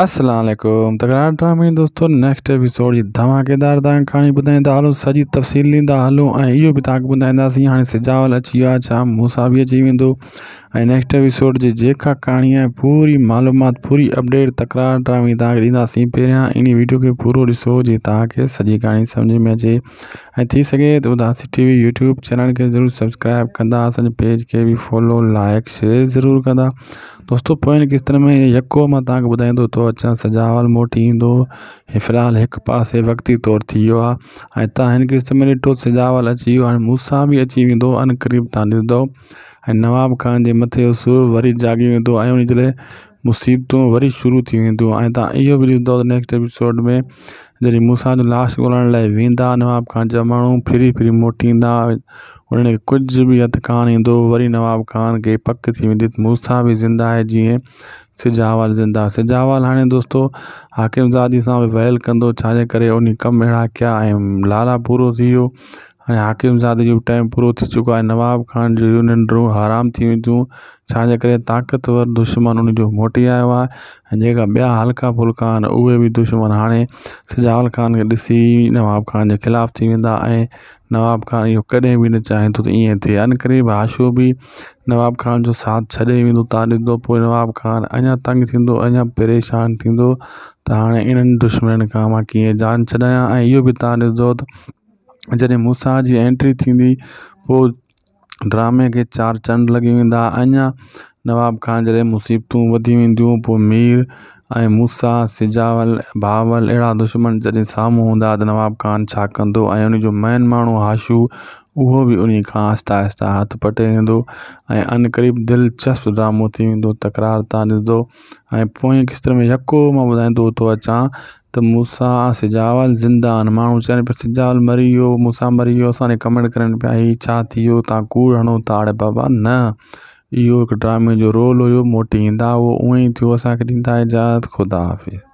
السلام عليڪم تڪرار ڊرامي دوستو نيڪسٽ ايپيسوڊ جي ڌماڪيدار تان ڪھاڻي ٻڌائيندا هلون سڄي تفصيل ڏيندا هلون ۽ اهو به تان ٻڌائينداسين هاڻي سجاول اچي ويو آهي ڇا موسيٰ به اچي ويندو ۽ نيڪسٽ ايپيسوڊ جي جيڪا ڪھاڻي آهي پوري معلومات پوري اپڊيٽ تڪرار ڊرامي تان ڏينداسين پهريان ان ويڊيو کي پورو ڏسو جي تان کي سڄي ڪھاڻي سمجھ ۾ اچي ۽ ٿي سگهي ته Udasi T V YouTube channel کي ضرور سبسڪرائب ڪندا اسان جي پيج کي به فالو لائڪ شيئر ضرور ڪندا دوستو پوين قسطن ۾ يڪو مان توهان کي ٻڌائيندو ٿو اچان سجاول موٽي ايندو هي في الحال هڪ پاسي وقتي طور ٿي ويو آهي ۽ توهان هن قسط ۾ ڏٺو سجاول اچي ويو هاڻي موسيٰ به اچي ويندو ان قريب توهان ڏسندو ۽ نواب خان جي مٿي جو سور وري جاڳي ويندو ۽ ان جي لاء مصيبتون وري شروع ٿي وينديون ۽ توهان اهو به ڏسندو ته نيڪسٽ ايپيسوڊ ۾ جڏهن موسيٰ جو لاش ڳولڻ لاء ويندا نواب خان جا ماڻهو ڦري ڦري موٽي ايندا انهن کي ڪجهه به هٿ ڪانه ايندو وري نواب خان کي پڪ ٿي ويندي ته موسيٰ به زنده آهي جيئن سجاول زنده سجاول هاڻي دوستو حاڪم زادي سان به ويل ڪندو ڇاجي ڪري انهي ڪم اهڙا ڪيا ۽ لالا پورو ٿي ويو هاڻي حاڪم زادي جو به ٽائيم پورو ٿي چڪو آهي نواب خان جون ننڊون حرام ٿي وينديون ڇاجي ڪري طاقتور دشمن ان جو موٽي آيو آهي ۽ جيڪا ٻيا هلڪا ڦلڪا آهن اهي به دشمن هاڻي سجاول خان کي ڏسي نواب خان جي خلاف ٿي ويندا ۽ نواب خان اهو ڪڏهن به نه چاهيندو ته ائين ٿئي ان قريب هاشو به نواب خان جو ساٿ ڇڏي ويندو تان ڏسندو پوء نواب خان اڃا تنگ ٿيندو اڃا پريشان ٿيندو ته هاڻي انهن دشمنن کان مان ڪيئن جان ڇڏايان ۽ اهو به تان ڏسندو ته جڏهن موسيٰ جي انٽري ٿيندي پوء ڊرامي کي چار چنڊ لڳي ويندا اڃا نواب خان جڏهن مصيبتون وڌي وينديون پوء مير ۽ موسيٰ سجاول بهاول اهڙا دشمن جڏهن سامهون هوندا ته نواب خان ڇا ڪندو ۽ ان جو مين ماڻهو هاشو اهو به ان کان آهستي آهستي هٿ پٽي ويندو ۽ عنقريب دلچسپ ڊرامو ٿي ويندو تڪرار تان ڏسندو ۽ پوئين قسط ۾ يڪو مان ٻڌائيندو ٿو اچان ته موسيٰ سجاول زنده آهن ماڻهو چون پيا سجاول مري ويو موسيٰ مري ويو اسان ڏي ڪمينٽ ڪرن پيا هي ڇا ٿي ويو تان ڪوڙ هڻو ٿا اڙي بابا نه اهو هڪ ڊرامي جو رول هيو موٽي ايندا اهو اونئن ئي ٿيو اسان کي ڏيندا اجازت خدا حافظ.